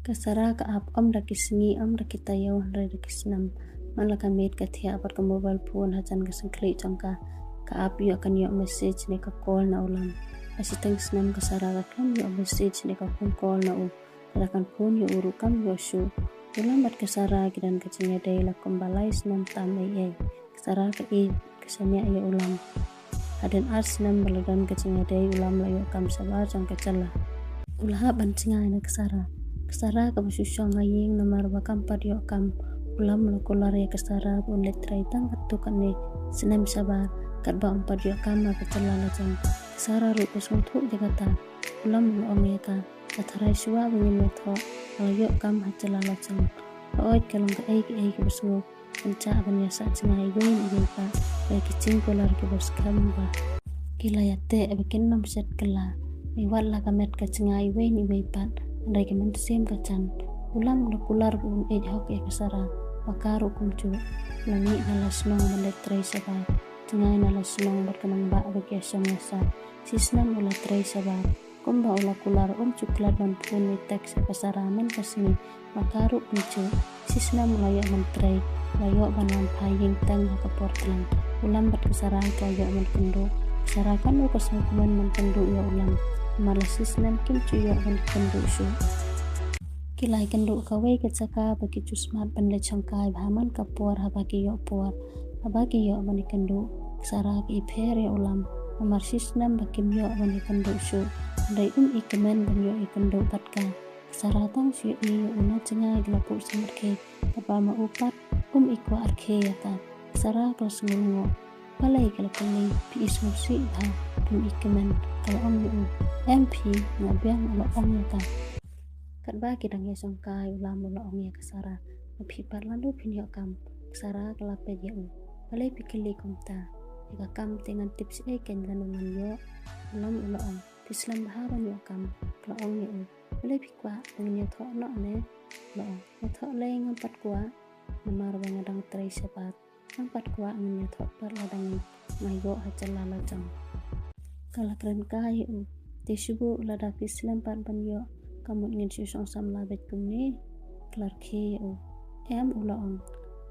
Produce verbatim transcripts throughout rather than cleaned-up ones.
Ka Sara ka ap ym da ki sngi, ym da ki taïew, hynrei da ki snem. Man la ka miet ka thiah bad ka mobile phone hajan ka syngkhlieh jong ka, ka ap ïoh kan ïoh message ne ka call na u Lam. La shiteng snem ka Sara ka khlem ïoh message ne ka phone call na u. Lada kan phone ïa u ruh kam ïoh shuh. U Lam bad ka Sara ki don ka jingïadei la kumba lai snem tam ei ei. Ka Sara ka ïeit ka shaniah ïa u Lam. Hadien ar snem ba la don ka jingïadei, u Lam la ïoh kam shabar jong ka jylla. U la hap ban jngai na ka Sara. Ka Sara kaba shu shong ha ïing namar ba kam pat ïoh kam. U Lam u la kular ïa ka Sara ba un leit trei tang katto katne snem shabar, katba ym pat ïoh kam ha ka jylla lajong. Ka Sara ruh ka sngewthuh ïa kata. U Lam u la ong ïa ka, la tharai shuwa ba ngin ïathoh, nga la ïoh kam ha jylla lajong. Hooid, ka long kaei kaei kaba sngewbha ban shah ban ïa sah jngai iwei na iwei pat. Hynrei ki jingkular kiba skhem ba ki la ïateh ba kin ym shet kylla. Wat la ka met ka jngai iwei na iwei pat, hynrei ka mynsiem ka jan. U Lam u la kular ba un ïeit hok ïa ka Sara, ba ka ruh kumjuh. La mih na la shnong ban leit trei shabar, jngai na la shnong bad ka nongbah ba ki ïashong ïasah. Shisnem u la trei shabar. Kumba u la kular, um ju klet ban phone ne text ïa ka Sara man ka sngi, ba ka ruh kumjuh. Shisnem u la ïoh ban trei, u la ïoh ban wan phai ïing tang ha ka por tlang. U Lam bad ka Sara ki la ïoh ban kynduh. Ka Sara kano ka sngewkmen ban kynduh ïa u Lam. Namar la shisnem kim ju ïoh ban kynduh shuh. Ki la ïakynduh ha kawei ka jaka ba ki ju smat ban leit shongkai bha man ka por haba ki ïoh por. Haba ki ïoh ban ïakynduh, ka Sara ka ïapher ïa u Lam. Namar shisnem ba kim ïoh ban ïakynduh shuh, hynrei um ïakmen ban ïoh ïakynduh bad ka. Ka Sara tang shu ïohi ïa u na jngai ki la puh symrkhie, katba ma u pat um ïakwah rkhie ïa ka. Ka Sara ka la sngew lyngngoh. Balei ka la kylli, phi i sngewsih bha, phim ïakmen? Ka la ong ïa u, em phi, nga biang, u la ong ïa ka. Katba ki dang ïashongkai, u Lam u la ong ïa ka Sara, ma phi pat lano phin ïoh kam? Ka Sara ka la peit ïa u. Balei phi kylli kumta? Ïa ka kam te ngan tip shaei kein lano ngan ïoh? U Lam u la ong, phi slem bha ban ïoh kam. Ka la ong ïa u, balei phi kwah, te ngan ïathoh noh ne? U la ong, ïathoh lei ngam pat kwah, namar ba nga dang trei shabar. Ngam pat kwah ngin ïathoh pat lada ngin, nga ïoh ha jylla lajong. Ka la kren kai ïa u, te shu buh lada phi slem pat ban ïoh, ka mut ngin shu shong samla beit kumne? Ka la rkhie ïa u. Em, u la ong,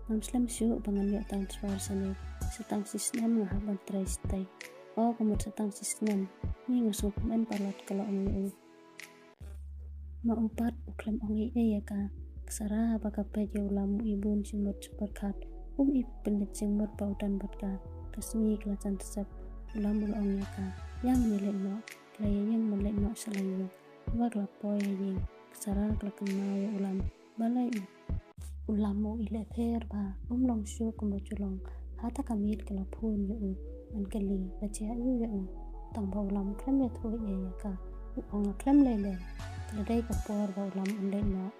ngam slem shuh ba ngan ïoh transfer shane, sa tang shisnem nga hap ban trei shatei. O, ka mut sa tang shisnem, ngi, nga sngewkmen palat, ka la ong ïa u. Ma u pat u khlem ong ei ei ïa ka. Ka Sara haba ka peit ïa u Lam u i bun jingmut jingpyrkhat. Um i pynleit jingmut ba u don bad ka. Ka sngi ka la jan sep, u Lam u la ong ïa ka, ïa ngin ïaleit noh. Ka la ïeng ban leit noh sha la ïing. Haba ka la poi ha ïing, ka Sara ka la kynmaw ïa u Lam. Balei u U Lam u i lehpher bha, um long shuh kumba ju long. Hata ka miet ka la phone ïa u ban kylli, la jia aiu ïa u. Tang ba u Lam u khlem ïathuh ei ei ïa ka. U ong, nga khlem leh leh. Ka la dei ka por ba u Lam un leit noh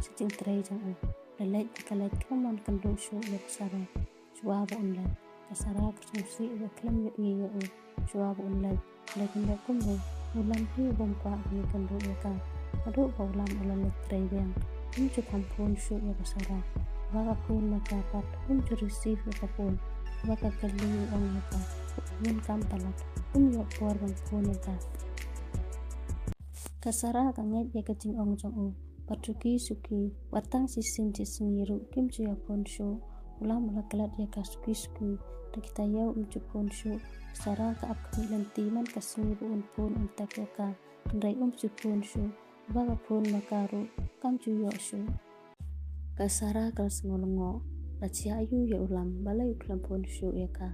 sha jingtrei jong u. La leit ka leit, khlem wan kynduh shuh ïa ka Sara. Shuwa ba un leit, ka Sara ka sngewsih ba khlem ïohi ïa u. Shuwa ba un leit, leit, leit kumno, u Lam hi u bym kwah ban ïakynduh ïa ka. Haduh ba u Lam u la leit trei biang, um ju kham phone shuh ïa ka Sara. Ba ka phone ma ka pat, um ju receive ïa ka phone. Ba ka kylli, u ong ïa ka, u bun kam palat, um ïoh por ban phone ïa ka. Ka Sara ka ngeit ïa ka jingong jong u. Bad suki suki, wat tang shisien shisngi ruh kim ju ïa phone shuh. U Lam u la klet ïa ka suki suki, da ki taïew um ju phone shuh. Ka Sara ka ap khmih lynti man ka sngi ba un phone un text ïa ka, hynrei um ju phone shuh. Ba ka phone ma ka ruh kam ju ïoh shuh. Ka Sara ka la sngew lyngngoh, la jia aiu ïa u Lam, balei u khlem phone shuh ïa ka.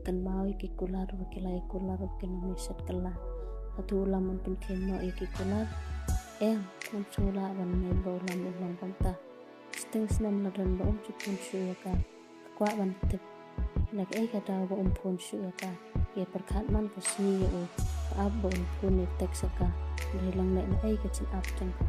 Kynmaw ïa ki kular ba ki la ïa kular ba kin ym ïa shet kylla. Hato u Lam un pynkheiñ noh ïa ki kular? Em, ngam sngewlah ban ngeit ba u Lam u long kumta. Shiteng snem la don ba um ju phone shuh ïa ka. Ka kwah ban tip na kaei ka daw ba um phone shuh ïa ka. Ïa pyrkhat man ka sngi ïa u, ka ap ba un phone ne text ïa ka. Dei lang leh na ei ka jingap jong ka.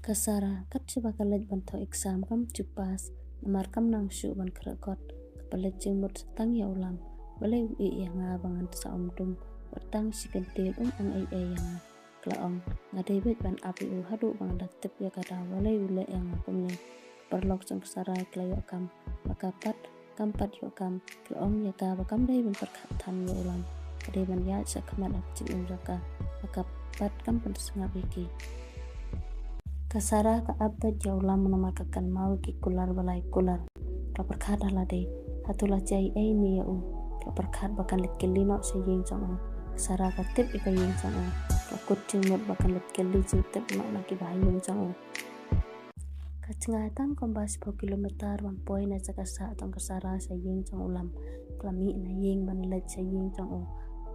Ka Sara, kat shaba ka leit ban thoh exam kam ju pass, namar kam nang shuh ban khreh kot. Ka pynleit jingmut sa tang ïa u Lam. Balei u ïeh ïa nga ba ngan sa ym dum, wat tang shi kyntien um ong ei ei ïa nga. Ka la ong, nga dei beit ban ap ïa u haduh ba nga da tip ïa ka daw balei u leh ïa nga kumne. Ka paralok jong ka Sara ki la ïoh kam, ma ka pat kam pat ïoh kam. Ka la ong ïa ka ba kam dei ban pyrkhat than ïa u Lam, ka dei ban ïaid sha khmat ha ka jingim jong ka. Ma ka pat kam pynsngap ïa ki. Ka Sara ka ap beit ïa u Lam namar ka kynmaw ïa ki kular ba lai kular. Ka pyrkhat ha lade, hato la jia ei ei ne ïa u. Ka pyrkhat ba kan leit kylli noh sha ïing jong u. Ka Sara ka tip ïa ka ïing jong u. Ka kut jingmut ba kan leit kylli jingtip noh na ki bahaïing jong u. Ka jngai tang kumba shiphew kilometer ban poi na jaka sah jong ka Sara sha ïing jong u Lam. Ka la mih na ïing ban leit sha ïing jong u.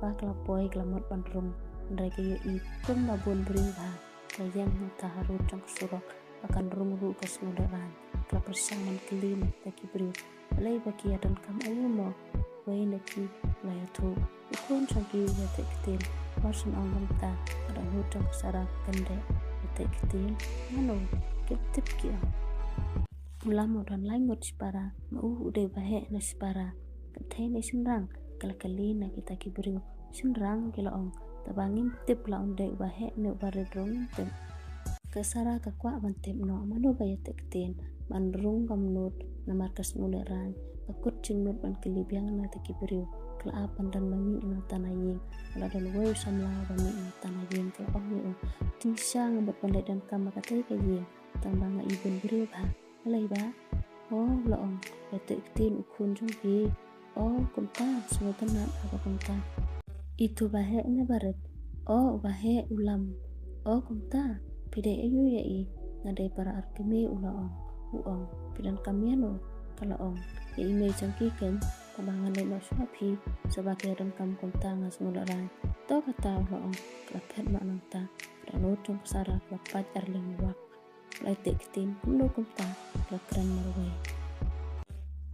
Ba ka la poi ka la mut ban rung. Hynrei ka ïohi kumba bun briew bha. Ka ïeng hangta harud jong ka surok. Ba kan rung ruh ka sngewlehrain. Ka la pyrshang ban kylli na kita ki briew. Balei ba ki ïa donkam aïu mo? Wei na ki la ïathuh. U khun jong ki u ïateh ktien. Mar shen ong kumta, ka dohnud jong ka Sara ka kyndeh. Ïateh ktien? Mano? Kim tip ki ong. U Lam u don lai ngut shipara, ma u u dei u baheh ne shipara. Ka thei ne shynrang, ka la kylli na kita ki briew. Shynrang, ki la ong. Tangba ngim tip la un dei u baheh ne u barit ruh ngim tip. Ka Sara ka kwah ban tip noh mano ba ïateh ktien, ban rung kumno namar ka sngewlehrain. Ka kut jingmut ban kylli biang na kita ki briew. Ka la ap ban don ma mih nangta na ïing. La don uwei u samla ba mih nangta na ïing, ka la ong ïa u, jingshisha nga mut ban leit donkam ha katei ka ïing. Tangba nga i bun briew bha. Balei ba? O, u la ong, ïateh ktien u khun jong phi. O, kumta, sngewtynnat haba kumta. Ito baheh ne barit? O, u baheh u Lam. O, kumta, phi dei aïu ïa i? Nga dei para ar kmie, u la ong. U ong, phi donkam ïano? Ka la ong, ïa i mei jong ki keiñ. Tangba ngan leit noh shuwa phi, shuwa ba ki ïa donkam kumta nga sngewlehrain. To kata, u la ong. Ka la phet noh nangta. Ka dohnud jong ka Sara ka la pait arliang wak. Ka la ïateh ktien kumno kumta, ka la kren marwei.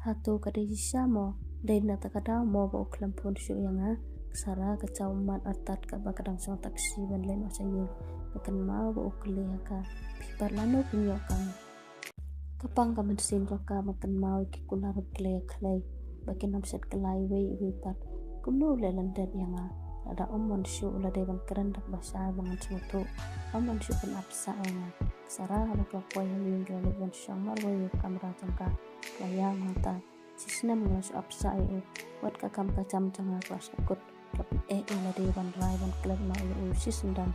Hato ka dei shisha mo, dei na kata ka daw mo ba u khlem phone shuh ïa nga? Ka Sara ka jaw ummat artat katba ka dang shong taxi ban leit noh sha ïing. Ka kynmaw ba u kylli ïa ka, phi pat lano phin ïoh kam? Ka pang ka mynsiem jong ka ban kynmaw ïa ki kular ba khlei khlei. Ba kin ym shet kylla iwei iwei pat. Kumno u leh lyndet ïa nga? Lada ym mon shuh u la dei ban kren da kaba shai ba ngan sngewthuh. Ym mon shuh pynap sah ïa nga. Ka Sara haba ka la poi ha ïing ka la leit ban shong marwei ïa ka kamra jong ka. Ka la ïam hangta. Shisnem nga la shu ap sah ïa u. Wat ka kam ka jam jong nga ka la sngewkut. Ka la pyneh ïa lade ban rai ban klet noh ïa u shisyndon.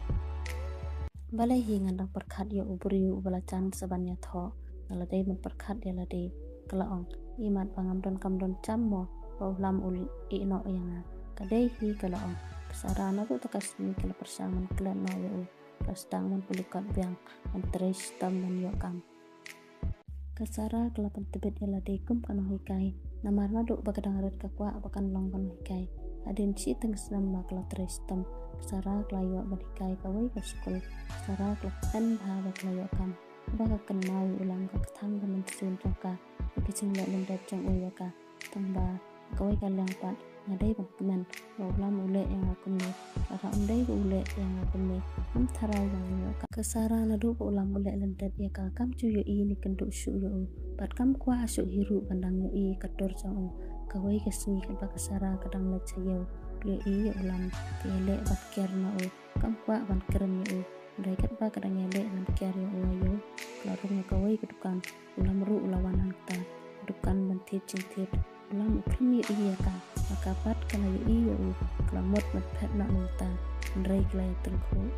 Balei hi ngan dang pyrkhat ïa u briew uba la jan sa ban ïathoh. Nga la dei ban pyrkhat ïa lade. Ka la ong, imat ba ngam donkam don jam mo, ba u Lam u ïeh noh ïa nga. Ka dei hi, ka la ong. Ka Sara naduh ta ka sngi ka la pyrshang ban klet noh ïa u. Ka la sdang ban pule kot biang, ban trei shitom ban ïoh kam. Ka Sara ka la pyntbit ïa lade kum ka nonghikai. Namar naduh ba ka dang rit ka kwah ba kan long ka nonghikai. Hadien shi tyngsnem ba ka la trei shitom, ka Sara ka la ïoh ban hikai kawei ka skul. Ka Sara ka la kmen bha ba ka la ïoh kam. Haba ka kynmaw ïa u Lam ka kthang ka mynsiem jong ka ïa ka jingleh lyndet jong u ïa ka. Tangba ha kawei ka liang pat nga dei ban kmen ba u Lam u leh ïa nga kumne. Lada ym dei ba u leh ïa nga kumne, ngam tharai ba ngan ïoh kam. Ka Sara naduh ba u Lam u leh lyndet ïa ka kam ju ïohi ne kynduh shuh ïa u. Bad kam kwah shuh hi ruh ban dang ïohi ïa ka dur jong u. Kawei ka sngi katba ka Sara ka dang leit sha ïew, ka ïohi ïa u Lam ka ïaleh bad kiar na u. Kam kwah ban kren ïa u. Hynrei katba ka dang ïaleh ban kiar ïa u ha ïew, ka la rung ha kawei ka dukan. U Lam ruh u la wan hangta. Dukan ban thied jingthied. U Lam u khlem ïohi ïa ka. Ma ka pat ka la ïohi ïa u. Ka la mut ban phet noh na uta. Hynrei ka la ïatyngkhuh.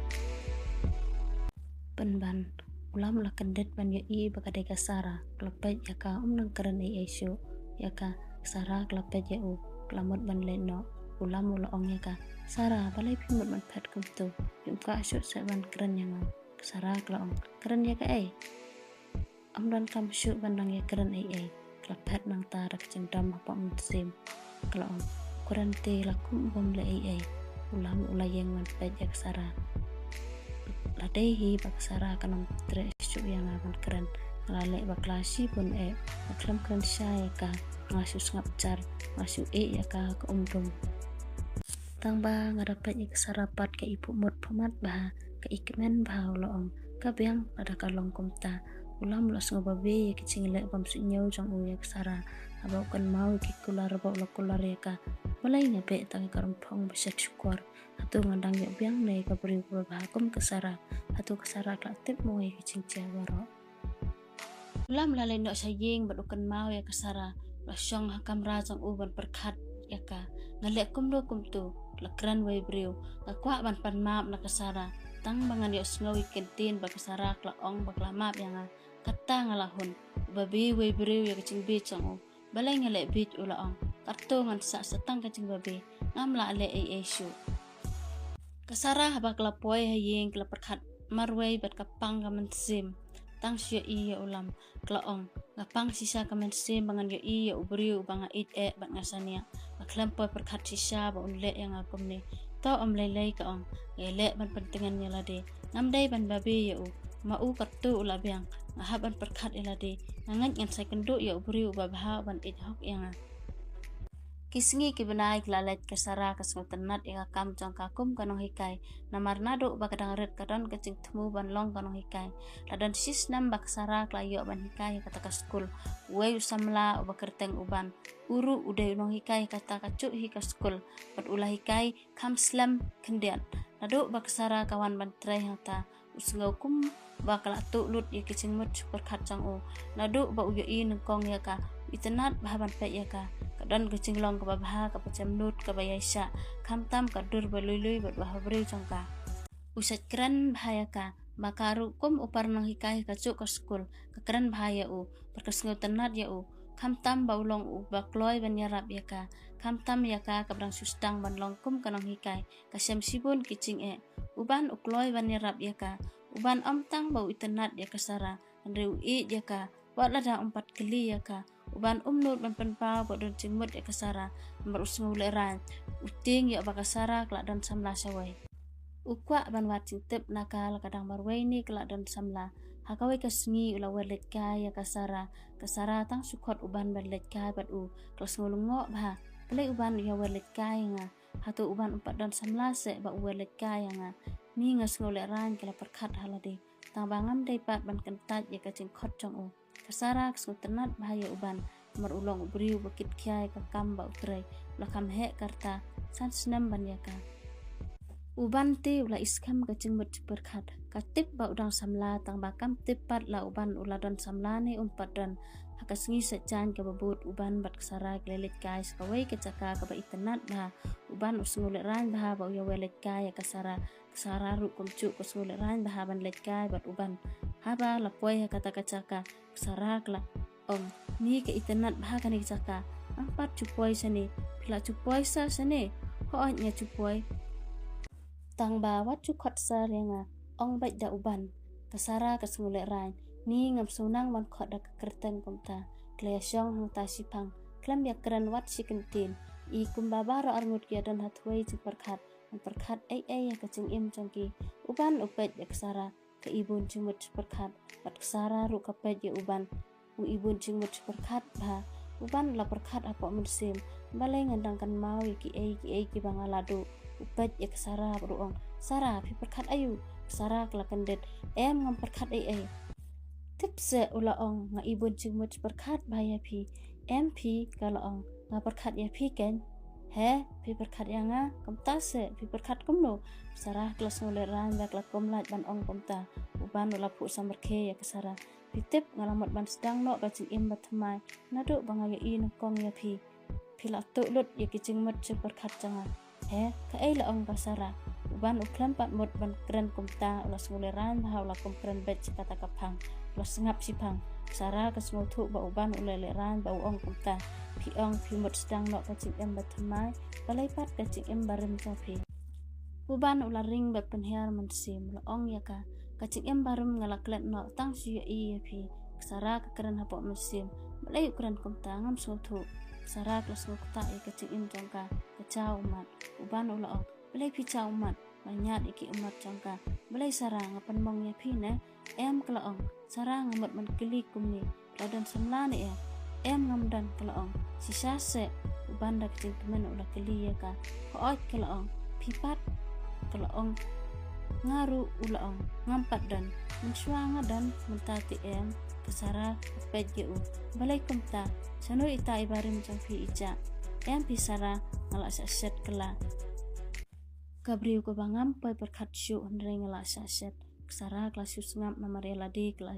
Pynban, u Lam u la kyndit ban ïohi ba ka dei ka Sara. Ka la peit ïa ka, um nang kren ei ei shuh ïa ka. Ka Sara ka la peit ïa u. Ka la mut ban leit noh. U Lam u la ong ïa ka, Sara, balei phi mut ban phet kumto? Phim kwah shuh seh ban kren ïa nga. Ka Sara ka la ong, kren ïa kaei? Ym donkam shuh ban dang ïakren ei ei. Ka la phet nangta da ka jingdom hapoh mynsiem. Ka la ong, kren te la kum bym leh ei ei. U Lam u la ïeng ban peit ïa ka Sara. La dei hi ba ka Sara kan ym treh shuh ïa nga ban kren. Nga la leh bakla shibun eh. Nga khlem kren shai ïa ka. Nga shu sngap jar. Nga shu ïeh ïa ka ha ka umdum. Tang ba nga da peit ïa ka Sara pat ka i phuh mut phuh mat bha, ka i kmen bha, u la ong. Ka biang lada ka long kumta. U Lam u la sngew babe ïa ka jingleh bym suidñiew jong u ïa ka Sara. Haba u kynmaw ïa ki kular ba u la kular ïa ka. Balei nga beh tang ïa ka rymphong ba shet shukor. Hato nga dang ïoh biang ne ïa ka briew kaba bha kum ka Sara. Hato ka Sara ka la tip mo ïa ka jingjia baroh. U Lam u la leit noh sha ïing bad u kynmaw ïa ka Sara. U la shong ha kamra jong u ban pyrkhat ïa ka. Nga leh kumno kumto, la kren wei briew. Nga kwah ban pan map na ka Sara. Tang ba ngan ïohsngew ïa ki kyntien ba ka Sara ka la ong ba ka la map ïa nga, kata nga la hun. U babe wei briew ïa ka jingbit jong u. Balei nga leh bit, u la ong. Katto ngan sah sa tang ka jingbabe. Ngam lah leh ei ei shuh. Ka Sara haba ka la poi ha ïing ka la pyrkhat marwei bad ka pang ka mynsiem. Tang shu ïohi ïa u Lam. Ka la ong, nga pang shisha ka mynsiem ba ngan ïohi ïa u briew uba nga ïeit eh bad nga shaniah. Nga khlem poi pyrkhat shisha ba un leh ïa nga kumne. To ym lei lei, ka ong, nga ïaleh ban pyntngen ïa lade. Ngam dei ban babe ïa u. Ma u katto u la biang. Nga hap ban pyrkhat ïa lade. Nga ngeit ngan sa ïakynduh ïa u briew uba bha uban ïeit hok ïa nga. Ki sngi ki bnai ki la leit, ka Sara ka sngewtynnat ïa ka kam jong ka kum ka nonghikai. Namar naduh ba ka dang rit ka don ka jingthmu ban long ka nonghikai. La don shisnem ba ka Sara ka la ïoh ban hikai ha kata ka skul. Uwei u samla uba kyrteng u Ban, u ruh u dei u nonghikai ha kata kajuh hi ka skul. Bad u la hikai kham slem khyndiat. Naduh ba ka Sara ka wan ban trei hangta, u sngew kumba ka la tuh lut ïa ki jingmut jingpyrkhat jong u. Naduh ba u ïohi nyngkong ïa ka, u itynnat bha ban peit ïa ka. Ka don ka jinglong kaba bha, kaba jemnud, kaba ïaishah. Khamtam ka dur ba lui lui bad ba ha briew jong ka. U shait kren bha ïa ka, ba ka ruh kum u para nonghikai kajuh ka skul, ka kren bha ïa u, bad ka sngewtynnat ïa u. Khamtam ba u long uba kloi ban ïarap ïa ka. Khamtam ïa ka kaba dang shu sdang ban long kum ka nonghikai, ka shem shibun ki jingeh. U Ban u kloi ban ïarap ïa ka. U Ban ym tang ba u itynnat ïa ka Sara, hynrei u ïeit ïa ka. Wat lada um pat kylli ïa ka, u Ban um nud ban pynpaw ba u don jingmut ïa ka Sara. Namar u sngewlehraiñ, u tieng ïa ba ka Sara ka la don samla shawei. U kwah ban wad jingtip na ka la ka dang marwei ne ka la don samla. Ha kawei ka sngi u la wer leit kai ïa ka Sara. Ka Sara tang shu khot u Ban ban leit kai bad u. Ka la sngew lyngngoh bha. Balei u Ban u ïa wer leit kai ïa nga? Hato u Ban um pat don samla seh ba u wer leit kai ïa nga? Ni nga sngewlehraiñ, ka la pyrkhat ha lade. Tang ba ngam dei pat ban kyntait ïa ka jingkhot jong u. Ka Sara ka sngewtynnat bha ïa u Ban, namar u long u briew ba kit khia ïa ka kam ba u trei, u la kham heh ka rta san snem ban ïa ka. U Ban te u la iskhem ka jingmut jingpyrkhat, ka tip ba u dang samla, tang ba kam tip pat la u Ban u la don samla ne um pat don. Ha ka sngi Saitjaiñ kaba bud, u Ban bad ka Sara ki la leit kai sha kawei ka jaka kaba itynnat bha. U Ban u sngewlehraiñ bha ba u ïa wer leit kai ïa ka Sara. Ka Sara ruh kumjuh ka sngewlehraiñ bha ban leit kai bad u Ban. Haba la poi ha kata ka jaka, ka Sara ka la ong, ni ka itynnat bha kane ka jaka. Ngam pat ju poi shane. Phi lah ju poi sha shane? Hooid nga ju poi. Tang ba wat ju khot sir ïa nga, ong beit da u Ban. Ka Sara ka sngewlehraiñ, ni ngam sngewtynnat ban khot da ka kyrteng kumta. Ka la ïa shong hangta shiphang, khlem ïa kren wat shi kyntien. I kumba baroh arngut ki ïa don ha thwei jingpyrkhat, ban pyrkhat ei ei ïa ka jingim jong ki. U Ban u peit ïa ka Sara, ka i bun jingmut jingpyrkhat. Bad ka Sara ruh ka peit ïa u Ban, u i bun jingmut jingpyrkhat bha. U Ban u la pyrkhat hapoh mynsiem, balei ngan dang kynmaw ïa kiei kiei kiba nga la duh. U peit ïa ka Sara bad u ong, Sara, phi pyrkhat aïu? Ka Sara ka la kyndit, em, ngam pyrkhat ei ei. Tip seh, u la ong, nga i bun jingmut jingpyrkhat bha ïa phi. Em phi, ka la ong, nga pyrkhat ïa phi keiñ. He, phi pyrkhat ïa nga? Kumta seh, phi pyrkhat kumno? Ka Sara ka la sngewlehraiñ bad ka la kum lait ban ong kumta. U Ban u la phuh samrkhie ïa ka Sara. Phi tip, nga la mut ban sdang noh ka jingim bathymmai naduh ba nga ïohi nyngkong ïa phi. Phi la tuh lut ïa ki jingmut jingpyrkhat jong nga. He, kaei la ong ka Sara? U Ban u khlem pat mut ban kren kumta, u la sngewlehraiñ bha, u la kum kren beit sha kata ka phang. U la sngap shiphang. Ka Sara ka sngewthuh ba u Ban u lehraiñ ba u ong kumta. Phi ong phi mut sdang noh ka jingim bathymmai, balei pat ka jingim barim jong phi? U Ban u la ring bad pynhiar mynsiem, u la ong ïa ka, ka jingim barim nga la klet noh tang shu ïohi ïa phi. Ka Sara ka kren hapoh mynsiem, balei u kren kumta, ngam sngewthuh. Ka Sara ka la sngewkta ïa ka jingim jong ka, ka jaw ummat. U Ban u la ong, balei phi jaw ummat? Nga ñiad ïa ki ummat jong ka. Balei Sara, nga pynmong ïa phi ne? Em, ka la ong. Sara, nga mut ban kylli kumne, phi la don samla ne em? Em, ngam don, ka la ong. Shisha seh? U Ban da ka jingkmen u la kylli ïa ka. Hooid, ka la ong. Phi pat? Ka la ong. Nga ruh, u la ong, ngam pat don. Mynshuwa nga don, mynta te em. Ka Sara ka peit ïa u. Balei kumta? Shano ita i barim jong phi i jah? Em phi Sara, nga la shah shet kylla. Ka briew kaba ngam poi pyrkhat shuh, hynrei nga la shah shet. Ka Sara ka la shu sngap namar ïa lade ka la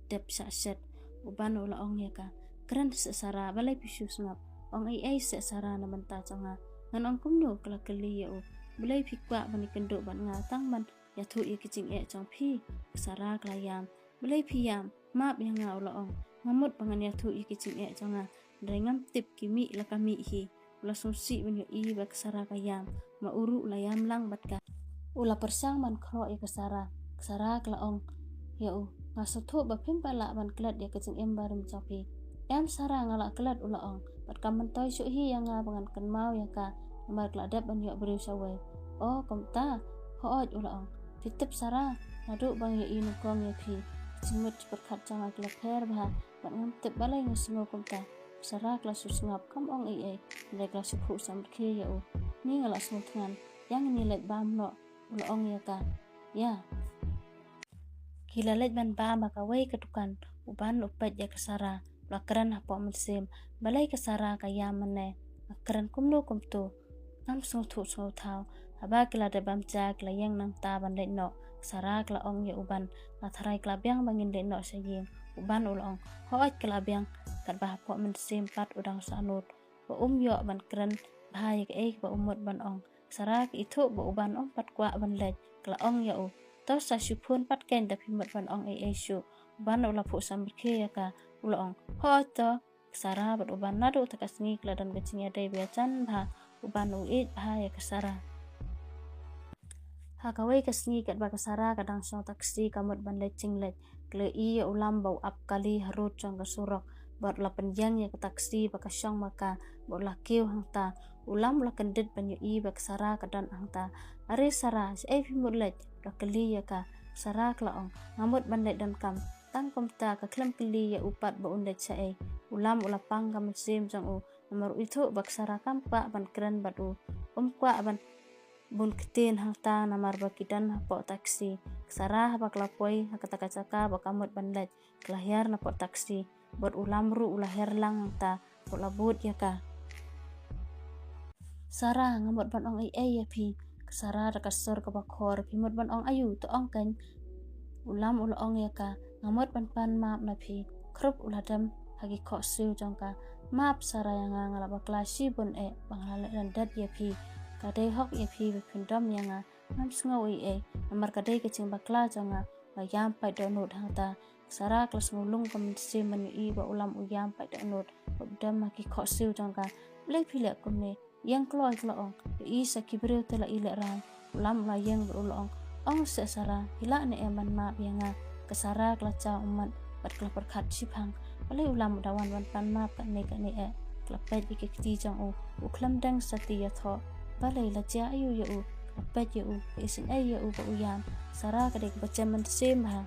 dep shah shet. U Ban u la ong ïa ka, kren seh Sara, balei phi shu sngap? Ong ei ei seh Sara na bynta jong nga. Ngan ong kumno? Ka la kylli ïa u. Balei phi kwah ban ïakynduh bad nga tang ban ïathuh ïa ki jingeh jong phi. Ka Sara ka la ïam. Balei phi ïam? Map ïa nga, u la ong. Nga mut ba ngan ïathuh ïa ki jingeh jong nga. Hynrei ngam tip ki mih la ka mih hi. U la sngewsih ban ïohi ba ka Sara ka ïam. Ma u ruh u la ïam lang bad ka. U la pyrshang ban khroh ïa ka Sara. Ka Sara ka la ong ïa u, nga sngewthuh ba phim pat lah ban klet ïa ka jingim barim jong phi. Em Sara, nga la klet, u la ong. Bad kam myntoi shuh hi ïa nga ba ngan kynmaw ïa ka. Namar ka la dep ban ïoh briew sha wei. O kumta. Hooid, u la ong. Phi tip Sara, naduh ba nga ïohi nyngkong ïa phi, ka jingmut jingpyrkhat jong nga ki la pher bha. Bad ngam tip balei nga sngew kumta. Sara ka la shu sngap, kam ong ei ei. Hynrei ka la shu phuh samrkhie ïa u. Ni nga la sngewthngan. Ïa ngin ïa leit bam noh, u la ong ïa ka. Ïa. Ki la leit ban bam ha kawei ka dukan. U Ban u peit ïa ka Sara. U la kren hapoh mynsiem. Balei ka Sara ka ïam mynne? Nga kren kumno kumto? Ngam sngewthuh sngewthaw. Haba ki la dep bam ja, ki la ïeng nangta ban leit noh. Ka Sara ka la ong ïa u Ban. Nga tharai ka la biang ba ngin leit noh sha ïing. U Ban u la ong. Hooid ka la biang. Katba hapoh mynsiem pat u dang sahnud. Ba um ïoh ban kren bha ïa kaei kaba u mut ban ong. Ka Sara ka ithuh ba u Ban um pat kwah ban leit. Ka la ong ïa u. To sa shu phone pat keiñ da phi mut ban ong ei ei shuh. U Ban u la phuh samrkhie ïa ka. U la ong. Hooid to. Ka Sara bad u Ban naduh kata ka sngi ka la don ka jingïadei ba ïajan bha. U Ban u ïeit bha ïa ka Sara. Ha kawei ka sngi katba ka Sara ka dang shong taxi ka mut ban leit jingleit, ka la ïohi ïa u Lam ba u ap kali harud jong ka surok. Bad u la pynïeng ïa ka taxi ba ka shong ma ka, bad u la kiew hangta. U Lam u la kyndit ban ïohi ba ka Sara ka don hangta. Are Sara, shaei phi mut leit? U la kylli ïa ka. Ka Sara ka la ong. Nga mut ban leit donkam. Tang kumta ka khlem kylli ïa u pat ba un leit shaei. U Lam u la pang ka mynsiem jong u. Namar u ithuh ba ka Sara kam kwah ban kren bad u. Um kwah ban bun ktien hangta namar ba ki don hapoh taxi. Ka Sara haba ka la poi ha kata ka jaka ba ka mut ban leit, ka la hiar napoh taxi. Bad u Lam ruh u la hiar lang hangta, bad u la bud ïa ka. Sara, nga mut ban ong ei ei ïa phi. Ka Sara da ka sur kaba khor, phi mut ban ong aïu, to ong keiñ. U Lam u la ong ïa ka, nga mut ban pan map na phi. Khrup u la dem ha ki khohsiew jong ka. Map Sara ïa nga, nga la bakla shibun eh ba nga la leh randet ïa phi. Ka dei hok ïa phi ba phin dom ïa nga. Ngam sngew ei ei, namar ka dei ka jingbakla jong nga. Nga ïam pait dohnud hangta. Ka Sara ka la sngew lung ka mynsiem ban ïohi ba u Lam u ïam pait dohnud, ba u dem ha ki khohsiew jong ka. Balei phi leh kumne? Ïeng kloi, ka la ong. Ïohi sa ki briew te la i lehraiñ. U Lam u la ïeng bad u la ong. Ong seh Sara, phi lah ne em ban map ïa nga? Ka Sara ka la jaw ummat bad ka la pyrkhat shipang. Balei u Lam u da wan ban pan map kane kane eh? Ka la peit ïa ki kti jong u. U khlem deng sa ti ïathoh. Balei, la jia aïu ïa u? Ka la peit ïa u, ka isynei ïa u ba u ïam. Sara ka dei kaba jem mynsiem bha.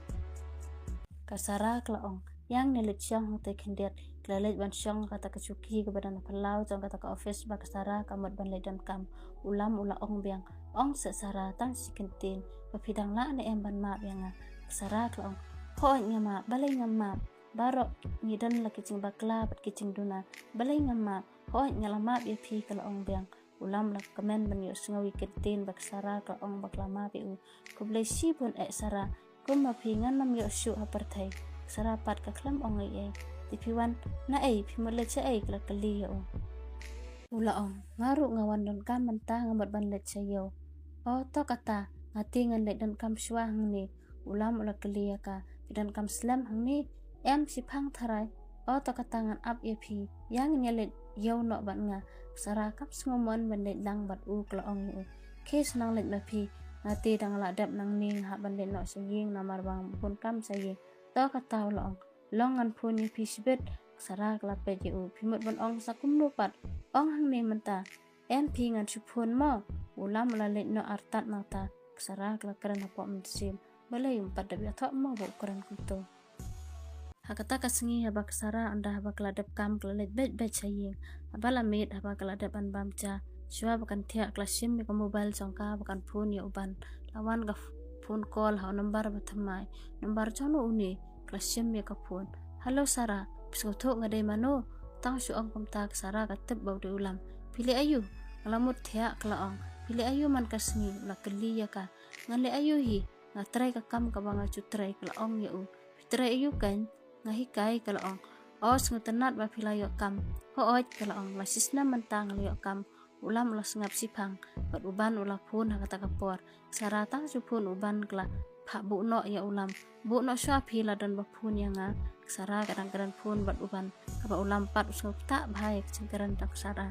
Ka Sara ka la ong. Ïa ngin leit shong hangtei khyndiat. Ki la leit ban shong ha kata ka shuki kaba don ha phyllaw jong kata ka office ba ka Sara ka mut ban leit donkam. U Lam u la ong biang. Ong seh Sara, tang shi kyntien, ba phi dang lah ne em ban map ïa nga? Ka Sara ka la ong. Hooid nga map, balei ngam map? Baroh ngi don la ki jingbakla bad ki jingduna. Balei ngam map? Hooid nga la map ïa phi, ka la ong biang. U Lam u la kmen ban ïohsngew ïa ki kyntien ba ka Sara ka la ong ba ka la map ïa u. Khublei shibun eh Sara. Kumba phi ngan nym ïoh shuh ha pyrthei. Ka Sara pat ka khlem ong ei ei. Te phi wan naei, phi mut leit shaei, ka la kylli ïa u. U la ong, nga ruh nga wan donkam mynta, nga mut ban leit sha ïew. O to kata, nga te ngan leit donkam shuwa hangne. U Lam u la kylli ïa ka, phi donkam slem hangne? Em, shiphang tharai. O to kata, ngan ap ïa phi. Ïa ngin ïa leit ïew noh bad nga. Ka Sara kam sngewmon ban leit lang bad u, ka la ong ïa u. Khie shu nang leit ma phi. Nga te dang lah dep nangne, nga hap ban leit noh sha ïing namar ba nga bun kam sha ïing. To kata, u la ong. Long ngan phone ïa phi shibit. Ka Sara ka la peit ïa u. Phi mut ban ong sa kumno pat? Ong hangne mynta. Em phi, ngan shu phone mo. U Lam u la leit noh artat nangta. Ka Sara ka la kren hapoh mynsiem. Balei um pat dep ïathoh mo ba u kren kumto? Ha kata ka sngi haba ka Sara ynda haba ka la dep kam ka la leit beit beit sha ïing. Haba la miet haba ka la dep ban bam ja. Shuwa ba kan thiah ka la shim ïa ka mobile jong ka ba kan phone ïa u Ban. La wan ka phone call ha u number ba thymmai. Number jong no une? Ka la shim ïa ka phone. Hello Sara, phi sngewthuh nga dei mano? Tang shu ong kumta ka Sara ka tip ba u dei u Lam. Phi leh aïu? Nga la mut thiah, ka la ong. Phi leh aïu man ka sngi? La kylli ïa ka. Ngan leh aïu hi? Nga trei ka kam kaba nga ju trei, ka la ong ïa u. Phi trei aïu keiñ? Nga hikai, ka la ong. O, sngewtynnat ba phi la ïoh kam. Hooid, ka la ong. La shisnem mynta nga la ïoh kam. U Lam u la sngap shiphang bad u Ban u la phone ha kata ka por. Ka Sara tang shu phone u Ban ka la phah buh noh ïa u Lam. Buh noh shuwa phi, la don ba phone ïa nga. Ka Sara ka dang kren phone bad u Ban. Haba u Lam pat u sngewthuh bha ïa ka jingkren jong ka Sara.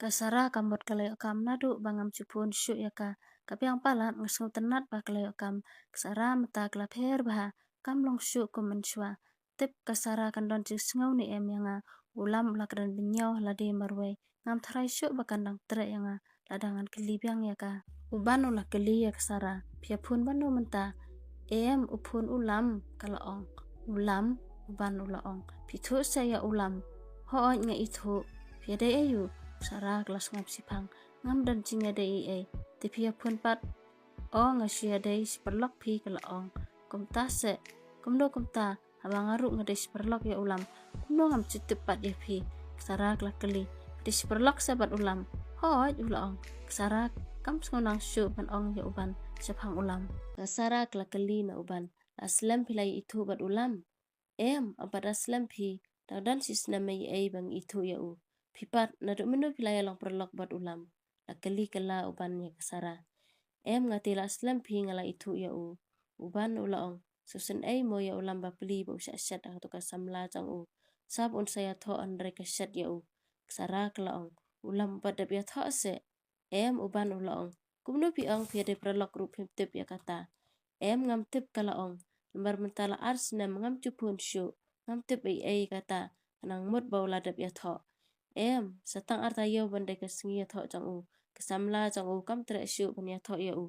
Ka Sara ka mut ka la ïoh kam naduh ba ngam shu phone shuh ïa ka. Ka biang palat, nga sngewtynnat ba ka la ïoh kam. Ka Sara mynta ka la pher bha, kam long shuh kum mynshuwa. Tip ka Sara kan don jingsngew ne em ïa nga. U Lam u la kren bynñiaw ha lade marwei. Ngam tharai shuh ba kan dang treh ïa nga lada ngan kylli biang ïa ka. U Ban u la kylli ïa ka Sara, phi ïa phone bad no mynta? Em, u phone u Lam, ka la ong. U Lam? U Ban u la ong. Phi ithuh seh ïa u Lam? Hooid nga ithuh. Phi ïadei aïu? Ka Sara ka la sngap shiphang. Ngam don jingïadei ei ei. Te phi ïa phone pat? O, nga shu ïadei shi paralok phi, ka la ong. Kumta seh? Kumno kumta? Haba nga ruh nga dei shi paralok ïa u Lam, kumno ngam shu tip pat ïa phi? Ka Sara ka la kylli. Phi dei shi paralok seh bad u Lam? Hooid, u la ong. Ka Sara kam sngew nang shuh ban ong ïa u Ban shaphang u Lam. Ka Sara ka la kylli na u Ban, la slem phi la ïa ithuh bad u Lam? Em, ym pat da slem phi, dang don shi snem ei ei ba nga ithuh ïa u. Phi pat, naduh mynno phi la ïa long paralok bad u Lam? La kylli kylla u Ban ïa ka Sara. Em, nga te la slem phi nga la ithuh ïa u. U Ban u la ong, sngewsynei mo ïa u Lam bapli ba u shah shet ha kato ka samla jong u. Sap un sa ïathoh hynrei ka shet ïa u. Ka Sara ka la ong, u Lam u pat dep ïathoh seh? Em, u Ban u la ong. Kumno phi ong phi ïadei paralok ruh phim tip ïa kata? Em, ngam tip, ka la ong. Namar mynta la ar snem ngam shu phone shuh. Ngam tip ei ei kata. Khnang mut ba u la dep ïathoh. Em, sa tang ar taïew ban dei ka sngi ïathoh jong u. Ka samla jong u kam treh shuh ban ïathoh ïa u.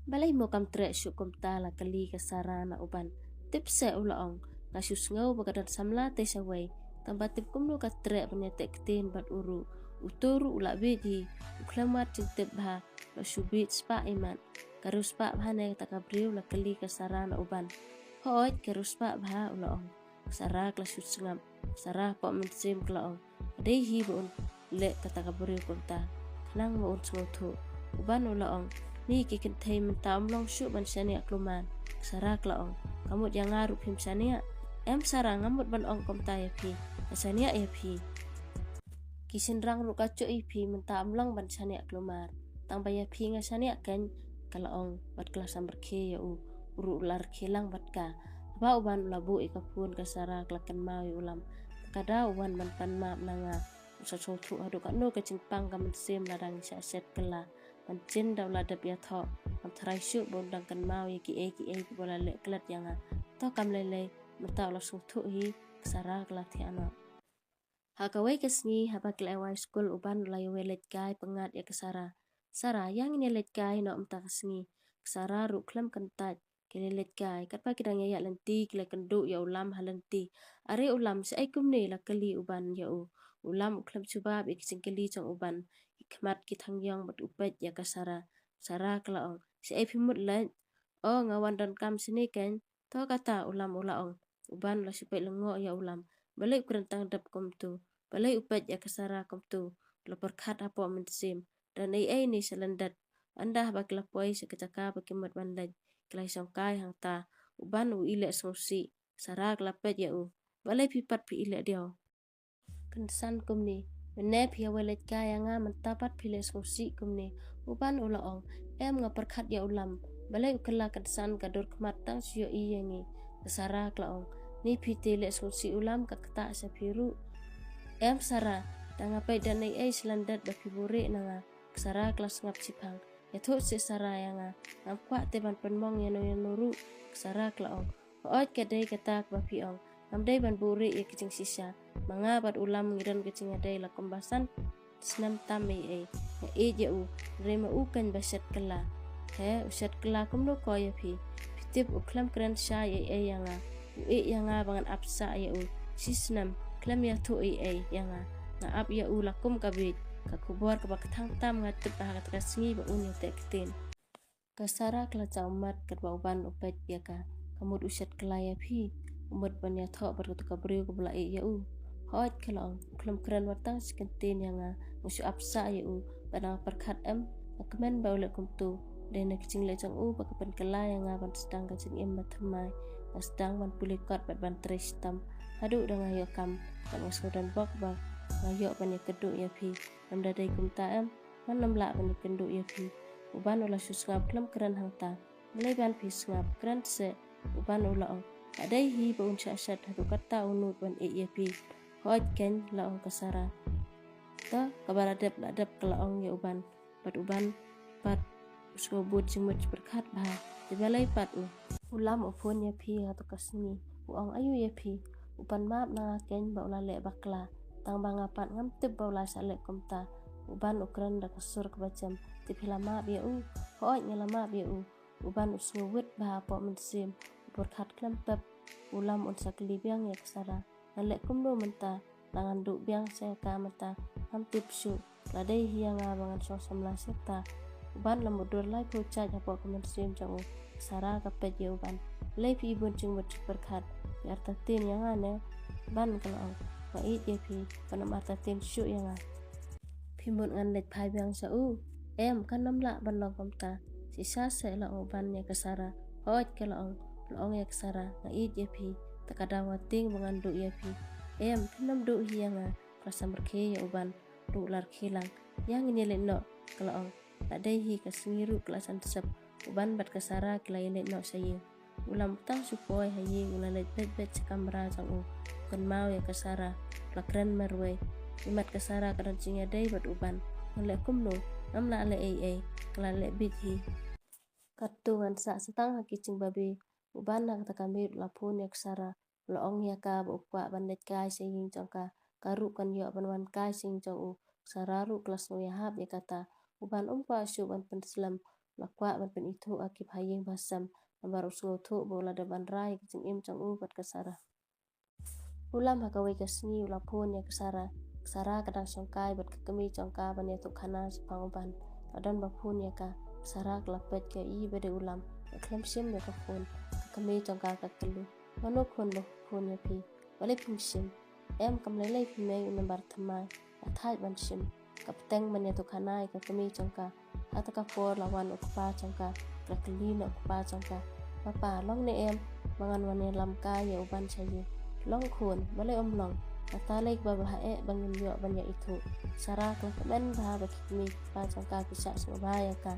Balei mo kam treh shuh kumta? La kylli ka Sara na u Ban. Tip seh, u la ong. Nga shu sngew ba ka don samla te shawei. Tang ba tip kumno ka treh ban ïateh ktien bad u ruh. Uto ruh u la bieit hi. U khlem wad jingtip bha. La shu bieit spah imat. Ka riewspah bha ne kata ka briew? La kylli ka Sara na u Ban. Hooid, ka riewspah bha, u la ong. Ka Sara ka la shu sngap. Ka Sara hapoh mynsiem ka la ong, ka dei hi ba un leh kata ka briew kumta, khnang ba un sngewthuh. U Ban u la ong, ni ki kynthei mynta ym long shuh ban shaniah klumar. Ka Sara ka la ong, ka mut ïa nga ruh phim shaniah? Em Sara, ngam mut ban ong kumta ïa phi. Nga shaniah ïa phi. Ki shynrang ruh ka juh ïa phi, mynta ym long ban shaniah klumar. Tang ba ïa phi nga shaniah keiñ, ka la ong bad ka la sam rkhie ïa u. U ruh u la rkhie lang bad ka. Haba u Ban u la buh ïa ka phone, ka Sara ka la kynmaw ïa u Lam. Ka daw u wan ban pan map na nga. U sa sngewthuh haduh katno ka jingpang ka mynsiem lada ngi shah shet kylla. Ban jin da u la dep ïathoh. Ngam tharai shuh ba un dang kynmaw ïa kiei kiei kiba la leh klet ïa nga. To kam lei lei, mynta u la sngewthuh hi, ka Sara ka la thiah noh. Ha kawei ka sngi haba ki la wai skul, u Ban u la ïa wei leit kai pyngngad ïa ka Sara. Sara, ïa ngin ïa leit kai noh mynta ka sngi. Ka Sara ruh khlem kyntait, ki la leit kai. Katba ki dang ïa ïaid lynti, ki la kynduh ïa u Lam ha lynti. Are u Lam, shaei kumne? La kylli u Ban ïa u. U Lam u khlem jubab ïa ki jingkylli jong u Ban. Ki khmat ki thang ïong bad u peit ïa ka Sara. Sara ka la ong, shaei phi mut leit? O, nga wan donkam shane keiñ. To kata, u Lam u la ong. U Ban u la shu peit lyngngoh ïa u Lam. Balei u kren tang dep kumto? Balei u peit ïa ka Sara kumto? U la pyrkhat hapoh mynsiem. Don ei ei ne sha lyndet? Ynda haba ki la poi sha ka jaka ba ki mut ban leit, ki la shongkai hangta. U Ban u ïeh sngewsih. Sara ka la peit ïa u. Balei phi pat phi ïeh diaw? Kynsan kumne. Mynne phi ïa wei leit kai ïa nga, mynta pat phi leh sngewsih kumne. U Ban u la ong, em, nga pyrkhat ïa u Lam. Balei u kylla kynsan, ka dur khmat tang shu ïohi ïa ngi. Ka Sara ka la ong, ni phi te leh sngewsih u Lam, ka ktah sha phi ruh. Em Sara, tang nga peit don ei ei sha lyndet ba phi buhrieh na nga. Ka Sara ka la sngap shiphang. Ïathuh seh Sara ïa nga. Ngam kwah te ban pynmong ïano ïano ruh. Ka Sara ka la ong, hooid, ka dei kata kaba phi ong. Ngam dei ban buhrieh ïa ka jingshisha. Ma nga bad u Lam ngi don ka jingïadei la kumba san snem tam ei ei. Nga ïeit ïa u. Hynrei ma u keiñ ba shet kylla. He, u shet kylla kumno ko ïa phi? Phi tip u khlem kren shai ei ei ïa nga. U ïeit ïa nga ba ngan ap sah ïa u. Shi snem khlem ïathuh ei ei ïa nga. Nga ap ïa u la kum ka bieit. Ka khubor kaba kthang tam nga tip ha kata ka sngi ba un ïateh ktien. Ka Sara ka la jaw mat katba u Ban u peit ïa ka. Ka mut u shet kylla ïa phi? U mut ban ïathoh bad kato ka briew kaba la ïeit ïa u? Hooid, ka la ong, u khlem kren wat tang shi kyntien ïa nga. Nga shu ap sah ïa u. Bad nga pyrkhat, em, nga kmen ba u leh kumto. Dei na ka jingleh jong u ba ka pynkylla ïa nga ban sdang ka jingim ba thymmai. Nga sdang ban pule kot bad ban trei shitom haduh da nga ïoh kam. Bad nga sngewdon bok ba nga ïoh ban ïakynduh ïa phi. Namda dei kumta em, ngan nym lah ban ïakynduh ïa phi. U Ban u la shu sngap khlem kren hangta. Balei ban phi sngap, kren seh. U Ban u la ong, la dei hi ba un shah shet haduh katta u nud ban ïeh ïa phi. Hooid keiñ, la ong ka Sara. To, kaba la dep la dep, ka la ong ïa u Ban. Bad u Ban pat u sngewbud jingmut jingpyrkhat bha. Te balei pat u? U Lam u phone ïa phi ha kato ka sngi, u ong aïu ïa phi? U pan map na nga keiñ ba u la leh bakla. Tang ba nga pat ngam tip ba u la shah leh kumta. U Ban u kren da ka sur kaba jem, te phi la map ïa u? Hooid, nga la map ïa u. U Ban u sngewwit bha hapoh mynsiem, u pyrkhat khlem pep. U Lam un sa kylli biang ïa ka Sara, ngan leh kumno mynta? La ngan duh biang sha ka mynta, ngam tip shuh. La dei hi ïa nga ba ngan shong samla sha kata. U Ban la mutdur laiphew jait hapoh ka mynsiem jong u. Ka Sara ka peit ïa u Ban. Balei phi ibun jingmut jingpyrkhat? Phi artatien ïa nga ne? Ban, ka la ong, nga ïeit ïa phi. Ban ym artatien shuh ïa nga. Phi mut ngan leit phai biang sha u? Em, kan ym lah ban long kumta. Shisha seh, la ong u Ban ïa ka Sara. Hooid, ka la ong. La ong ïa ka Sara, nga ïeit ïa phi. Te ka daw nga tieng ba ngan duh ïa phi. Em, phin ym duh hi ïa nga. Ka la samrkhie ïa u Ban. Ruh la rkhie lang. Ïa ngin ïaleit noh, ka la ong. La dei hi ka sngi ruh ka la san sep. U Ban bad ka Sara ki la ïaleit noh sha ïing. U Lam u tang shu poi ha ïing, u la leit beit beit sha kamra jong u. U kynmaw ïa ka Sara, u la kren marwei. Imat ka Sara ka don jingïadei bad u Ban. Ngan leh kumno? Ngam lah leh ei ei. Ka la leh beit hi. Katto ngan sah sa tang ha ki jingbabe. U Ban ha kata ka miet u la phone ïa ka Sara. U la ong ïa ka ba u kwah ban leit kai sha ïing jong ka. Ka ruh kan ïoh ban wan kai sha ïing jong u. Ka Sara ruh ka la sngew ïahap ïa kata. U Ban um kwah shuh ban pynslem. U la kwah ban pynithuh ha ki bha ïing bha sem. Namar u sngewthuh ba u la dep ban rai ïa ka jingim jong u bad ka Sara. U Lam ha kawei ka sngi u la phone ïa ka Sara. Ka Sara ka dang shongkai bad ka kmie jong ka ban ïathuh khana shaphang u Ban. La don ba phone ïa ka. Ka Sara ka la peit ka ïohi ba dei u Lam. Ka khlem shim ïa ka phone. Ka kmie jong ka ka kylli, mano khun ba phone ïa phi? Balei phim shim? Em, kam lei lei phi mei u nambar thymmai. La thait ban shim. Ka bteng ban ïathuh khana ïa ka kmie jong ka. Ha kata ka por la wan u kpa jong ka. Ka la kylli na u kpa jong ka, Papa, long ne em ba ngan wan ïalam kai ïa u Ban sha ïing? Long khun, balei um long? Kata lei kaba bha eh ba ngim ïoh ban ïa ithuh. Sara ka la kmen bha ba ki kmie ki kpa jong ka ki shah sngewbha ïa ka.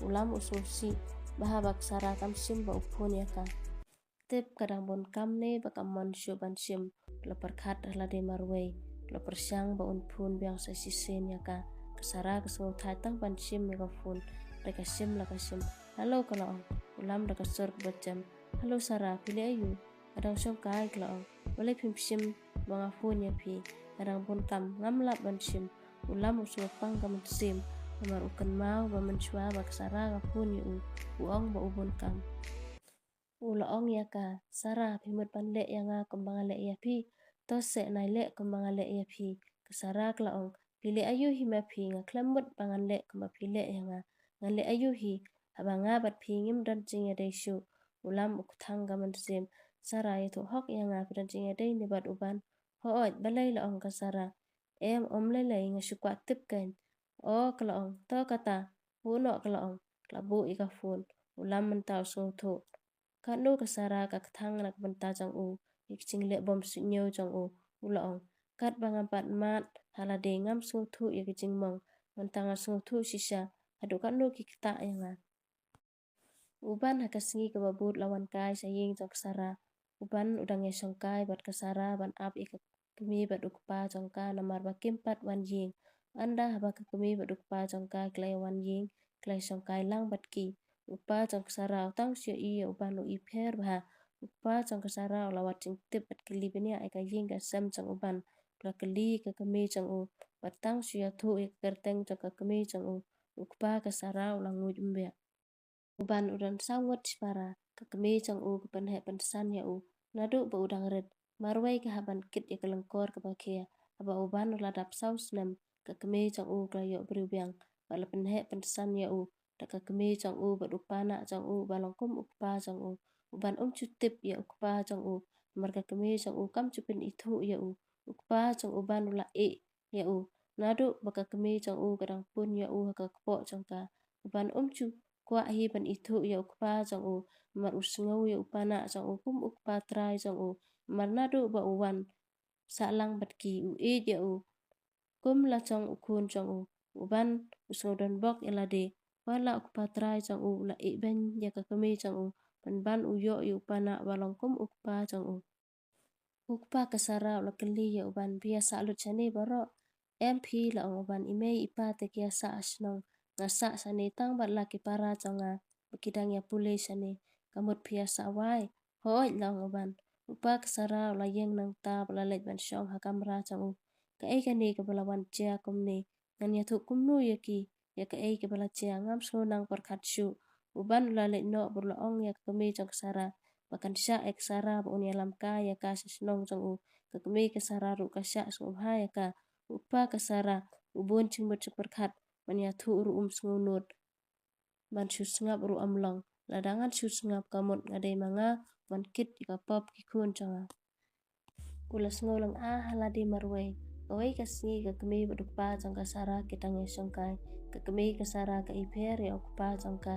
U Lam u sngewsih bha ba ka Sara kam shim ba u phone ïa ka. Tip ka dang bun kam ne ba kam mon shuh ban shim. La pyrkhat ha lade marwei. La pyrshang ba un phone biang sa shisien ïa ka. Ka Sara ka sngewthait tang ban shim ïa ka phone. Da ka shim la ka shim. Hello, ka la ong. U Lam da ka sur kaba jem. Hello Sara, phi leh aïu? Nga dang shongkai, ka la ong. Balei phim shim ba nga phone ïa phi? Ka dang bun kam, ngam lah ban shim. U Lam u sngewpang ka mynsiem. Namar u kynmaw ba mynshuwa ba ka Sara ka phone ïa u, u ong ba u bun kam. U la ong ïa ka, Sara, phi mut ban leh ïa nga kumba nga leh ïa phi? To seh, nai leh kumba nga leh ïa phi. Ka Sara ka la ong, phi leh aïu hi ma phi? Nga khlem mut ba ngan leh kumba phi leh ïa nga. Ngan leh aïu hi? Haba nga bad phi ngim don jingïadei shuh. U Lam u kthang ka mynsiem. Sara, ïathuh hok ïa nga, phi don jingïadei ne bad u Ban? Hooid, balei, la ong ka Sara. Em, um lei lei, nga shu kwah tip keiñ. O, ka la ong, to kata, buh noh, ka la ong. Ka la buh ïa ka phone. U Lam mynta u sngewthuh. Katno ka Sara ka kthang na ka bynta jong u, ïa ka jingleh bymsuidñiew jong u, u la ong. Katba ngam pat mad ha lade ngam sngewthuh ïa ka jingmong, mynta nga sngewthuh shisha, haduh katno ki ktah ïa nga. U Ban ha ka sngi kaba bud la wan kai sha ïing jong ka Sara. U Ban u dang ïashongkai bad ka Sara ban ap ïa ka kmie bad u kpa jong ka, namar ba kim pat wan ïing. Ynda haba ka kmie bad u kpa jong ka ki la ïa wan ïing, ki la ïa shongkai lang bad ki. U kpa jong ka Sara u tang shu ïohi ïa u Ban u i pher bha. U kpa jong ka Sara u la wad jingtip bad kylli bniah ïa ka ïing ka sem jong u Ban. U la kylli ïa ka kmie jong u bad tang shu ïathuh ïa ka kyrteng jong ka kmie jong u. U kpa ka Sara u la nguid ym biang. U Ban u don saw ngut shipara, ka kmie jong u ka pynheh pynsan ïa u naduh ba u dang rit. Marwei ka hap ban kit ïa ka lyngkor kaba khia. Haba u Ban u la dap saw snem, ka kmie jong u ka la ïoh briew biang, bad la pynheh pynsan ïa u da ka kmie jong u bad u kpa nah jong u ba long kum u kpa jong u. U Ban um ju tip ïa u kpa jong u, namar ka kmie jong u kam ju pynithuh ïa u. U kpa jong u Ban u la ïeh ïa u naduh ba ka kmie jong u ka dang pun ïa u ha ka kpoh jong ka. U Ban um ju kwah hi ban ithuh ïa u kpa jong u, namar u sngew ïa u kpa nah jong u kum u kpa trai jong u. Namar naduh ba u wan sah lang bad ki u ïeit ïa u. Kum la jong u khun jong u, u Ban u sngew donbok ïa lade, wat la u kpa trai jong u u la ïehnoh ïa ka kmie jong u, pynban u ïoh ïa u Pana uba long kum u kpa jong u. U kpa ka Sara u la kylli ïa u Ban, phi ïa sah lut shane baroh? Em phi, la ong u Ban, i mei i pa te ki ïa sah ha shnong, nga sah shane tang bad la ki para jong nga ba ki dang ïa pule shane. Ka mut phi ïa sah wai? Hooid, la ong u Ban. U kpa ka Sara u la ïeng nangta bad la leit ban shong ha kamra jong u. Kaei kane kaba la wan jia kumne? Ngan ïathuh kumno ïa ki ïa kaei kaba la jia? Ngam sngew nang pyrkhat shuh. U Ban u la leit noh bad u la ong ïa ka kmie jong ka Sara ba kan shah ïa ka Sara ba un ïalam kai ïa ka sha shnong jong u. Ka kmie ka Sara ruh ka shah sngewbha ïa ka. U kpa ka Sara u bun jingmut jingpyrkhat ban ïathuh ruh um sngew nud ban shu sngap ruh um long. Lada ngan shu sngap ka mut nga dei ma nga ban kit ïa ka pop ki khun jong nga. U la sngew lynga ha lade marwei. Kawei ka sngi ka kmie bad u kpa jong ka Sara ki dang ïa shongkai. Ka kmie ka Sara ka ipher ïa u kpa jong ka.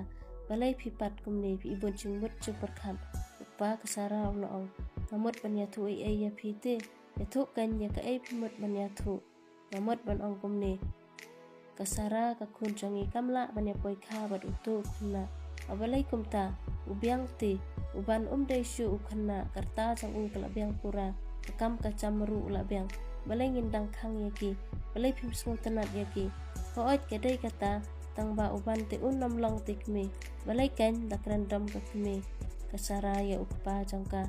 Balei phi pat kumne, phi i bun jingmut jingpyrkhat? U kpa ka Sara u la ong, nga mut ban ïathuh ei ei ïa phi te? Ïathuh kan ïa kaei phi mut ban ïathuh. Nga mut ban ong kumne, ka Sara ka khun jong ngi kam lah ban ïa poi kha bad uto u khynnah. Balei kumta? U biang te. U Ban um dei shuh u khynnah, ka rta jong u ka la biang pura, ka kam ka jam ruh u la biang. Balei ngin dang khang ïa ki? Balei phim sngewtynnat ïa ki? Hooid, ka dei kata, tang ba u Ban te un ym long te kmie. Balei kan, da kren dom ka kmie ka Sara ïa u kpa jong ka.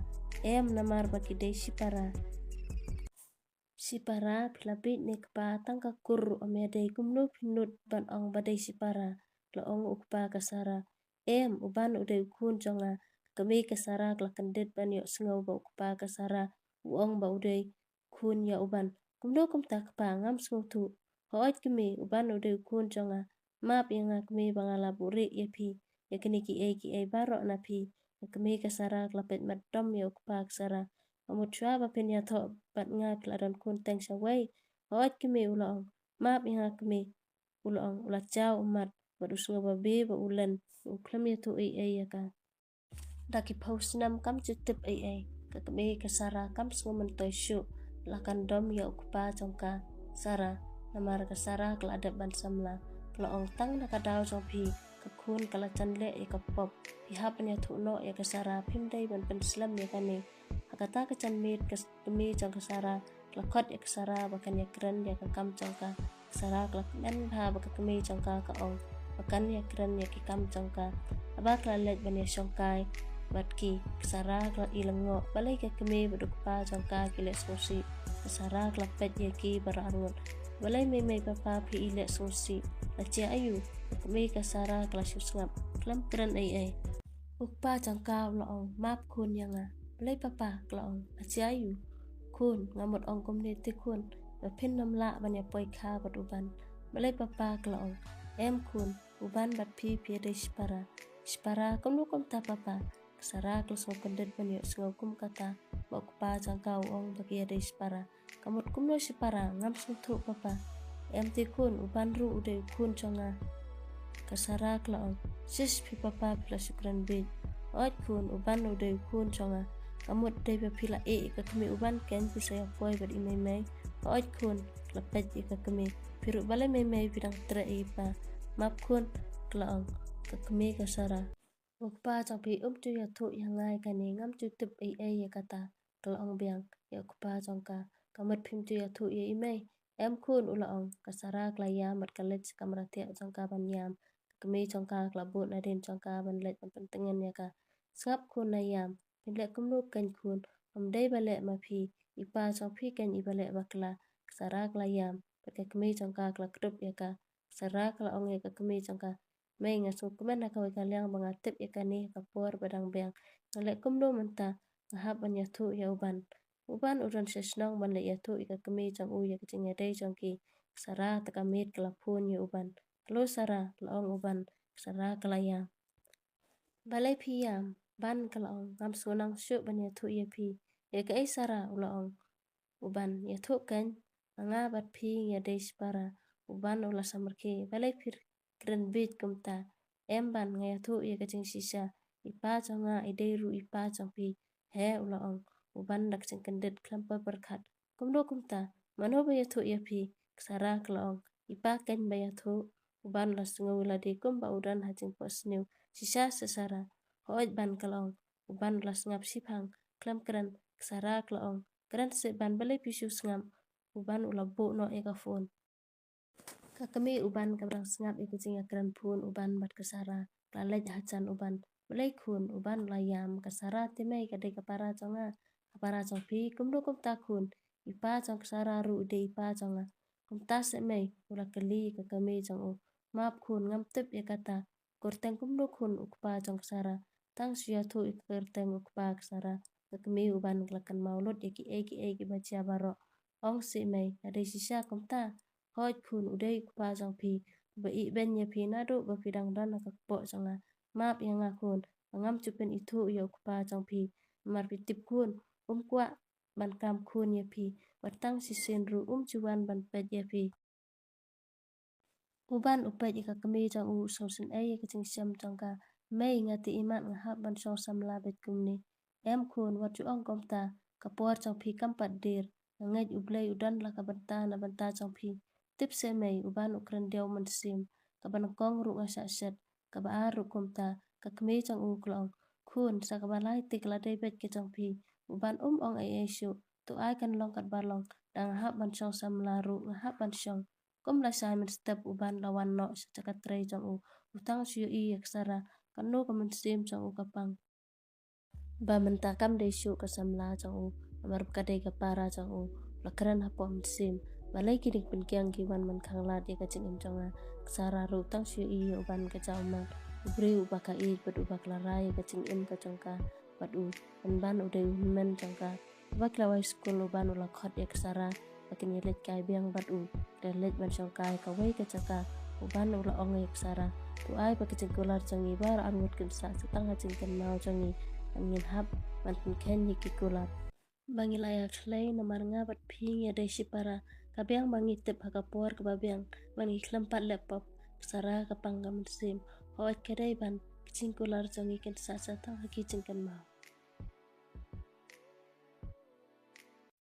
Em, namar ba ki dei shipara. Shipara? Phi la bieit ne kpa? Tang ka kur ruh ym ïadei, kumno phi nud ban ong ba dei shipara? La ong u kpa ka Sara. Em, u Ban u dei u khun jong nga. Ka kmie ka Sara ka la kyndit ban ïohsngew ba u kpa ka Sara u ong ba u dei khun ïa u Ban. Kumno kumta kpa, ngam sngewthuh. Hooid kmie, u Ban u dei u khun jong nga. Map ïa nga kmie ba nga la buhrieh ïa phi ïa kine kiei kiei baroh na phi. Ka kmie ka Sara ka la peit mat dom ïa u kpa ka Sara. Ka mut shuwa ba phin ïathoh bad nga phi la don khun teng shawei? Hooid kmie, u la ong. Map ïa nga kmie, u la ong. U la jaw ummat bad u sngew babe ba u len, u khlem ïathuh ei ei ïa ka. Da ki phew snem kam ju tip ei ei. Ka kmie ka Sara kam sngew myntoi shuh. La kan dom ïa u kpa jong ka. Sara, namar ka Sara ka la dep ban samla. Ka la ong, tang na ka daw jong phi ka khun ka la jan leh ïa ka pop. Phi hap ban ïathuh noh ïa ka Sara, phim dei ban pynslem ïa kane. Ha kata ka janmiet ka kmie jong ka Sara ka la khot ïa ka Sara ba kan ïakren ïa ka kam jong ka. Ka Sara ka la kmen bha ba ka kmie jong ka ka ong ba kan ïakren ïa ki kam jong ka. Haba ka la leit ban ïashongkai bad ki, ka Sara ka la i lyngngoh balei ka kmie bad u kpa jong ka ki leh sngewsih. Ka Sara ka la peit ïa ki baroh arngut. Balei mei mei papa phi i leh sngewsih? La jia aiu? Ka kmie ka Sara ka la shu sngap, khlem kren ei ei. U kpa jong ka u la ong, map khun ïa nga. Balei papa? Ka la ong. La jia aiu? Khun, nga mut ong kumne te khun, ba phin ym lah ban ïa poi kha bad u Ban. Balei papa? Ka la ong. Em khun, u Ban bad phi phi ïadei shipara. Shipara? Kumno kumta papa? Ka Sara ka la sngew kyndit ban ïohsngew kum kata ba u kpa jong ka u ong ba ki ïadei shipara. Ka mut kumno shipara? Ngam sngewthuh papa. Em te khun, u Ban ruh u dei u khun jong nga. Ka Sara ka la ong, shish phi papa, phi la shu kren bieit. Hooid khun, u Ban u dei u khun jong nga. Ka mut dei ba phi la ïeh ïa ka kmie u Ban kein phi sa ïa poi bad i mei mei? Hooid khun. Ka la peit ïa ka kmie. Phi ruh balei mei mei phi dang treh ïa i pa? Map khun, ka la ong ka kmie ka Sara. U kpa jong phi um ju ïathuh ïa nga ïa kane, ngam ju tip ei ei ïa kata. Ka la ong biang ïa u kpa jong ka. Ka mut phim ju ïathuh ïa i mei? Em khun, u la ong. Ka Sara ka la ïam bad ka leit sha kamra thiah jong ka ban ïam. Ka kmie jong ka ka la bud nadien jong ka ban leit ban pyntngen ïa ka. Sngap khun, na ïam. Phin leh kumno kein khun? Ym dei ba leh ma phi, i pa jong phi kein i ba leh bakla. Ka Sara ka la ïam bad ka kmie jong ka ka la kdup ïa ka. Ka Sara ka la ong ïa ka kmie jong ka, mei, nga sngewkmen ha kawei ka liang ba nga tip ïa kane ha ka por ba dang biang. Nga leh kumno mynta? Nga hap ban ïathuh ïa u Ban. U Ban u don sha shnong ban leit ïathuh ïa ka kmie jong u ïa ka jingïadei jong ki. Ka Sara te ka miet ka la phone ïa u Ban. Hello Sara, la ong u Ban. Ka Sara ka la ïam. Balei phi ïam? Ban, ka la ong, ngam sngewsih shuh ban ïathuh ïa phi. Ïa kaei Sara? U la ong u Ban. Ïathuh kein, nga bad phi ngi ïadei shipara. U Ban u la samrkhie. Balei phi kren bieit kumta? Em Ban, nga ïathuh ïa ka jingshisha. I pa jong nga i dei ruh i pa jong phi. He, u la ong u Ban da ka jingkyndit khlem poi pyrkhat. Kumno kumta? Mano ba ïathuh ïa phi? Ka Ka Sara ka la ong, "I pa, keiñ ba ïathuh." U Ban u la sngew ïa lade kumba u don ha jingphohsniew. "Shisha seh Sara." "Hooid Ban," ka la ong. U Ban u la sngap shiphang khlem kren. Ka Sara ka la ong, "Kren seh Ban, balei phi shu sngap?" U Ban u la buh noh ïa ka phone. Ka kmie u Ban kaba dang sngap ïa ka jingïakren phone u Ban bad ka Sara, ka la leit hajan u Ban. "Balei khun?" U Ban u la ïam. "Ka Sara te mei ka dei ka para jong nga. Ka para jong phi? Kumno kumta khun? I pa jong ka Sara ruh i dei i pa jong nga." "Kumta seh mei?" u la kylli ka kmie jong u. "Map khun, ngam tip ïa kata." "Kyrteng kumno khun u kpa jong ka Sara? Tang shu ïathuh ïa ka kyrteng u kpa ka Sara." Ka kmie u Ban ka la kynmaw lut ïa kiei kiei kiba jia baroh. "Ong seh mei, ka dei shisha kumta?" "Hooid khun, u dei u kpa jong phi, uba ïehnoh ïa phi naduh ba phi dang don ha ka kpoh jong nga. Map ïa nga khun, ba ngam ju pynithuh ïa u kpa jong phi. Namar phi tip khun, um kwah ban kam khun ïa phi, bad tang shisien ruh um ju wan ban peit ïa phi." U Ban u peit ïa ka kmie jong u, u sngewsynei ïa ka jingshem jong ka. "Mei, nga te imat nga hap ban shong samla beit kumne." "Em khun, wat ju ong kumta, ka por jong phi kam pat dier. Nga ngeit U Blei u don la ka bynta na bynta jong phi. Tip seh mei, u Ban u kren diaw mynsiem. Kaba nyngkong ruh nga shah shet, kaba ar ruh kumta." Ka kmie jong u ka la ong, "Khun, sa kaba lai te ka la dei beit ka jong phi. U Ban um ong ei ei shuh. To ai kan long katba long. Da nga hap ban shong samla ruh nga hap ban shong." Kum lashai mynstep u Ban u la wan noh sha ka trei jong u. U tang shu ïohi ïa ka Sara, kano ka mynsiem jong u ka pang. Ba mynta kam dei shuh ka samla jong u, namar ba ka dei ka para jong u. U la kren hapoh mynsiem. "Balei ki dei pynkiang ki wan ban khanglad ïa ka jingim jong nga? Ka Sara ruh tang shu ïohi ïa u Ban ka jaw man. U briew uba ka ïeit bad uba ka la rai ïa ka jingim ka jong ka bad u. Pynban u dei u hynmen jong ka." Haba ki la wai skul u Ban u la khot ïa ka Sara ba kin ïa leit kai biang bad u. Ki la leit ban shong kai kawei ka jaka. U Ban u la ong ïa ka Sara, "To ai ba ka jingkular jong ngi baroh arngut kin sah sa tang ha jingkynmaw jong ngi. Ngan ngin hap ban pynkheiñ ïa ki kular ba ngi la ïa khlei, namar nga bad phi ngi ïa dei shipara. Ka biang ba ngi tip ha ka por kaba biang, ba ngi khlem pat leh pop." Ka Sara ka pang ka mynsiem. "Hooid ka dei Ban, ka jingkular jong ngi kin sah sa tang ha ki jingkynmaw."